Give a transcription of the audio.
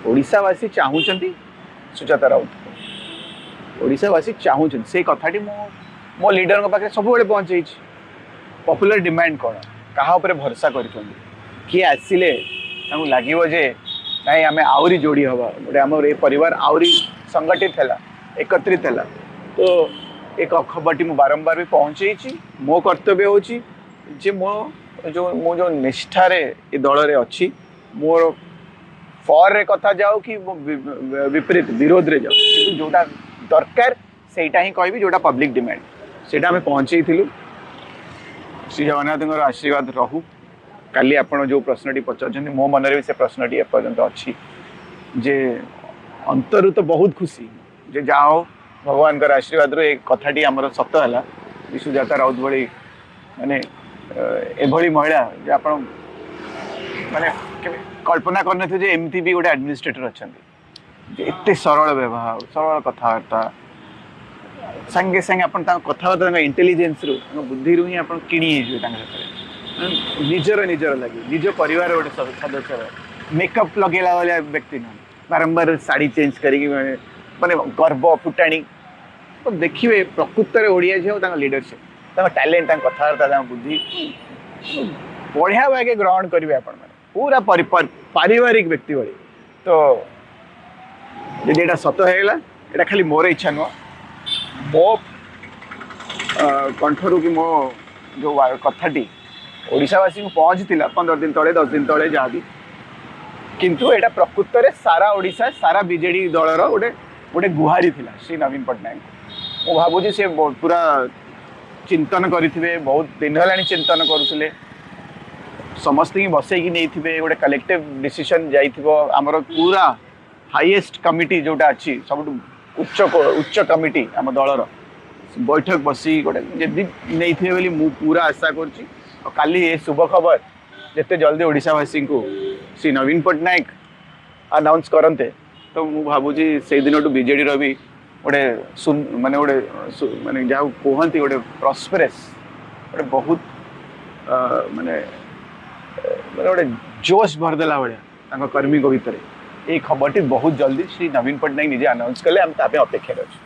ଓଡ଼ିଶାବାସୀ ଚାହୁଁଛନ୍ତି ସୁଜାତା ରାଉତ, ଓଡ଼ିଶାବାସୀ ଚାହୁଁଛନ୍ତି। ସେଇ କଥାଟି ମୁଁ ମୋ ଲିଡରଙ୍କ ପାଖରେ ସବୁବେଳେ ପହଞ୍ଚେଇଛି। ପପୁଲାର ଡିମାଣ୍ଡ କ'ଣ, କାହା ଉପରେ ଭରସା କରୁଛନ୍ତି, କିଏ ଆସିଲେ ତାଙ୍କୁ ଲାଗିବ ଯେ ନାଇଁ ଆମେ ଆହୁରି ଯୋଡ଼ି ହେବା, ଗୋଟେ ଆମର ଏ ପରିବାର ଆହୁରି ସଂଗଠିତ ହେଲା, ଏକତ୍ରିତ ହେଲା। ତ ଏ ଖବରଟି ମୁଁ ବାରମ୍ବାର ବି ପହଞ୍ଚେଇଛି। ମୋ କର୍ତ୍ତବ୍ୟ ହେଉଛି ଯେ ମୋ ଯେଉଁ ମୁଁ ଯେଉଁ ନିଷ୍ଠାରେ ଏ ଦଳରେ ଅଛି, ମୋର ଫର୍ରେ କଥା ଯାଉ କି ମୋ ବିପରୀତ ବିରୋଧରେ ଯାଉ, କିନ୍ତୁ ଯେଉଁଟା ଦରକାର ସେଇଟା ହିଁ କହିବି, ଯେଉଁଟା ପବ୍ଲିକ୍ ଡିମାଣ୍ଡ ସେଇଟା ଆମେ ପହଞ୍ଚେଇଥିଲୁ। ଶ୍ରୀ ଜଗନ୍ନାଥଙ୍କର ଆଶୀର୍ବାଦ ରହୁ। କାଲି ଆପଣ ଯେଉଁ ପ୍ରଶ୍ନଟି ପଚାରୁଛନ୍ତି, ମୋ ମନରେ ବି ସେ ପ୍ରଶ୍ନଟି ଏପର୍ଯ୍ୟନ୍ତ ଅଛି ଯେ ଅନ୍ତରୁ ତ ବହୁତ ଖୁସି ଯେ ଯାହା ହଉ ଭଗବାନଙ୍କର ଆଶୀର୍ବାଦରୁ ଏ କଥାଟି ଆମର ସତ ହେଲା। ସୁଜାତା ରାଉତ ଭଳି ମାନେ ଏଭଳି ମହିଳା ଯେ ଆପଣ ମାନେ କେବେ କଳ୍ପନା କରିନଥିବେ ଯେ ଏମିତି ବି ଗୋଟେ ଆଡମିନିଷ୍ଟ୍ରେଟର ଅଛନ୍ତି, ଯେ ଏତେ ସରଳ ବ୍ୟବହାର, ସରଳ କଥାବାର୍ତ୍ତା, ସାଙ୍ଗେ ସାଙ୍ଗେ ଆପଣ ତାଙ୍କ କଥାବାର୍ତ୍ତା, ତାଙ୍କ ଇଣ୍ଟେଲିଜେନ୍ସରୁ, ତାଙ୍କ ବୁଦ୍ଧିରୁ ହିଁ ଆପଣ କିଣି ହେଇଯିବେ ତାଙ୍କ ସାଥିରେ। ନିଜର ନିଜର ଲାଗି ନିଜ ପରିବାର ଗୋଟେ ସଦସ୍ୟର ମେକଅପ୍ ଲଗେଇଲା ଭଳିଆ ବ୍ୟକ୍ତି ନୁହଁ, ବାରମ୍ବାର ଶାଢ଼ୀ ଚେଞ୍ଜ କରିକି ମାନେ ଗର୍ବ ଫୁଟାଣି। ତ ଦେଖିବେ ପ୍ରକୃତରେ ଓଡ଼ିଆ ଝିଅ, ତାଙ୍କ ଲିଡରସିପ୍, ତାଙ୍କ ଟ୍ୟାଲେଣ୍ଟ, ତାଙ୍କ କଥାବାର୍ତ୍ତା, ତାଙ୍କ ବୁଦ୍ଧି ବଢ଼ିଆ ବାଗେ ଗ୍ରହଣ କରିବେ ଆପଣମାନେ, ପୁରା ପାରିବାରିକ ବ୍ୟକ୍ତି ଭଳି। ତ ଯଦି ଏଇଟା ସତ ହେଇଗଲା, ଏଇଟା ଖାଲି ମୋର ଇଚ୍ଛା ନୁହଁ, ମୋ କଣ୍ଠରୁ କି ମୋ ଯେଉଁ କଥାଟି ଓଡ଼ିଶାବାସୀଙ୍କୁ ପହଞ୍ଚିଥିଲା 15 ଦିନ ତଳେ, 10 ଦିନ ତଳେ, ଯାହା ବି, କିନ୍ତୁ ଏଇଟା ପ୍ରକୃତରେ ସାରା ଓଡ଼ିଶା, ସାରା ବିଜେଡ଼ି ଦଳର ଗୋଟେ ଗୋଟେ ଗୁହାରି ଥିଲା ଶ୍ରୀ ନବୀନ ପଟ୍ଟନାୟକଙ୍କୁ। ମୁଁ ଭାବୁଛି ସେ ପୁରା ଚିନ୍ତନ କରିଥିବେ, ବହୁତ ଦିନ ହେଲାଣି ଚିନ୍ତନ କରୁଥିଲେ, ସମସ୍ତଙ୍କୁ ବସେଇକି ନେଇଥିବେ, ଗୋଟେ କଲେକ୍ଟିଭ ଡିସିସନ୍ ଯାଇଥିବ। ଆମର ପୁରା ହାଇଏଷ୍ଟ କମିଟି ଯେଉଁଟା ଅଛି, ସବୁଠୁ ଉଚ୍ଚ କମିଟି ଆମ ଦଳର ବୈଠକ ବସି ଗୋଟେ ଯଦି ନେଇଥିବେ ବୋଲି ମୁଁ ପୁରା ଆଶା କରୁଛି। ଆଉ କାଲି ଏ ଶୁଭ ଖବର ଯେତେ ଜଲ୍ଦି ଓଡ଼ିଶାବାସୀଙ୍କୁ ଶ୍ରୀ ନବୀନ ପଟ୍ଟନାୟକ ଆନାଉନ୍ସ କରନ୍ତେ, ତ ମୁଁ ଭାବୁଛି ସେଇ ଦିନଠୁ ବିଜେଡ଼ିର ବି ଗୋଟେ ମାନେ ଗୋଟେ ମାନେ ଯାହାକୁ କୁହନ୍ତି ଗୋଟେ ପ୍ରସ୍ପେରସ୍, ଗୋଟେ ବହୁତ ମାନେ ମାନେ ଗୋଟେ ଜୋଶ ଭରିଦେଲା ଭଳିଆ ତାଙ୍କ କର୍ମୀଙ୍କ ଭିତରେ ଏଇ ଖବରଟି ବହୁତ ଜଲ୍ଦି ଶ୍ରୀ ନବୀନ ପଟ୍ଟନାୟକ ନିଜେ ଆନାଉନ୍ସ କଲେ ଆମେ ତା ପାଇଁ ଅପେକ୍ଷାରେ ଅଛୁ।